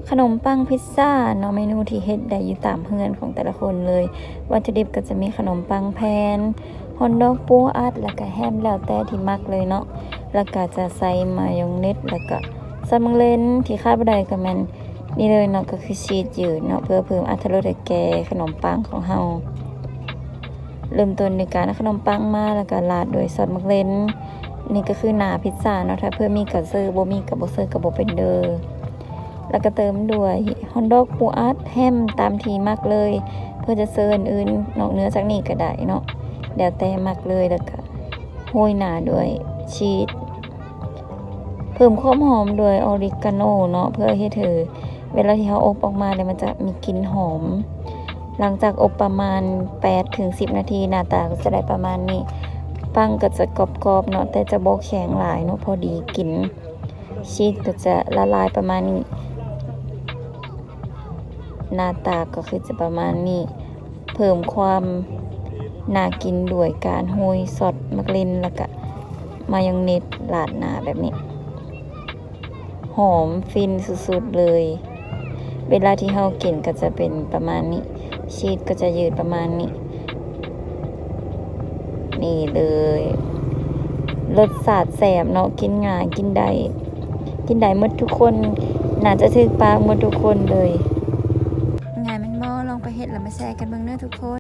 ຂະໜົມປັງພິດຊາເນາະ ເມນູທີ່ເຮັດໄດ້ຢູ່ຕາມເຮືອນຂອງແຕ່ລະຄົນເລີຍ. ວັດຖຸດິບກໍຈະມີຂະໜົມປັງແຜ່ນ, ຮອດດອກ, ປູອັດ ແລ້ວກະແຮມ ແລ້ວແຕ່ທີ່ມັກເລີຍເນາະ. ແລ້ວກະຈະໃສ່ມາຍອງເນັດ ແລ້ວກະຊອດໝາກເລັ່ນ. ທີ່ຂາດບໍ່ໄດ້ກໍແມ່ນນີ້ເລີຍເນາະ ກໍຄືຊີສຢືດເນາະ ເພື່ອເພີ່ມອາດຖະລົດໃຫ້ແກ່ຂະໜົມປັງຂອງເຮົາ. ເລີ່ມຕົ້ນດ້ວຍການເອົາຂະໜົມປັງມາ ແລ້ວກະລາດດ້ວຍຊອດໝາກເລັ່ນ. ນີ້ກໍຄືໜ້າພິດຊາເນາະ ຖ້າເພື່ອມີກໍເຊີ ບໍ່ມີກໍບໍ່ເຊີກໍບໍ່ເປັນເດີ. ແລ້ວກໍເຕີມດ້ວຍຮອດດອກ, ປູອັດ, ແຮມ ຕາມທີ່ມັກເລີຍ. ເພື່ອຈະເຊີອັນອື່ນນອກເໜືອຈາກນີ້ກໍໄດ້ເນາະ ແລ້ວແຕ່ມັກເລີຍ. ແລ້ວກໍໂຮຍໜ້າດ້ວຍຊີສ ເພີ່ມຄວາມຫອມດ້ວຍອອຣິກາໂນເນາະ ເພື່ອເຮັດໃຫ້ເວລາທີ່ເຮົາອົບອອກມາແລ້ວມັນຈະມີກິ່ນຫອມ. ຫຼັງຈາກອົບປະມານແປດເຖິງສິບນາທີ ໜ້າຕາກໍຈະໄດ້ປະມານນີ້. ປັງກໍຈະກອບໆເນາະ ແຕ່ຈະບໍ່ແຂງຫຼາຍເນາະ ພໍດີກິນ. ຊີສກໍຈະລະລາຍປະມານນີ້. ໜ້າຕາກໍຄືຈະປະມານນີ້. ເພີ່ມຄວາມໜ້າກິນດ້ວຍການໂຮຍຊອດໝາກເລັ່ນ ແລ້ວກະມາຍອງເນັດລາດໜ້າແບບນີ້. ຫອມຟິນສຸດໆເລີຍ. ເວລາທີ່ເຮົາກິນກໍຈະເປັນປະມານນີ້. ຊີສກໍຈະຢືດປະມານນີ້. ນີ້ເລີຍ. ລົດຊາດແຊບເນາະ ກິນງ່າຍ ກິນໄດ້ ກິນໄດ້ໝົດທຸກຄົນ. ໜ້າຈະຖືກປາກໝົດທຸກຄົນເລີຍ. ງ່າຍແມ່ນບໍ່? ລອງໄປເຮັດແລ້ວມາແຊກັນເບິ່ງເດີທຸກຄົນ.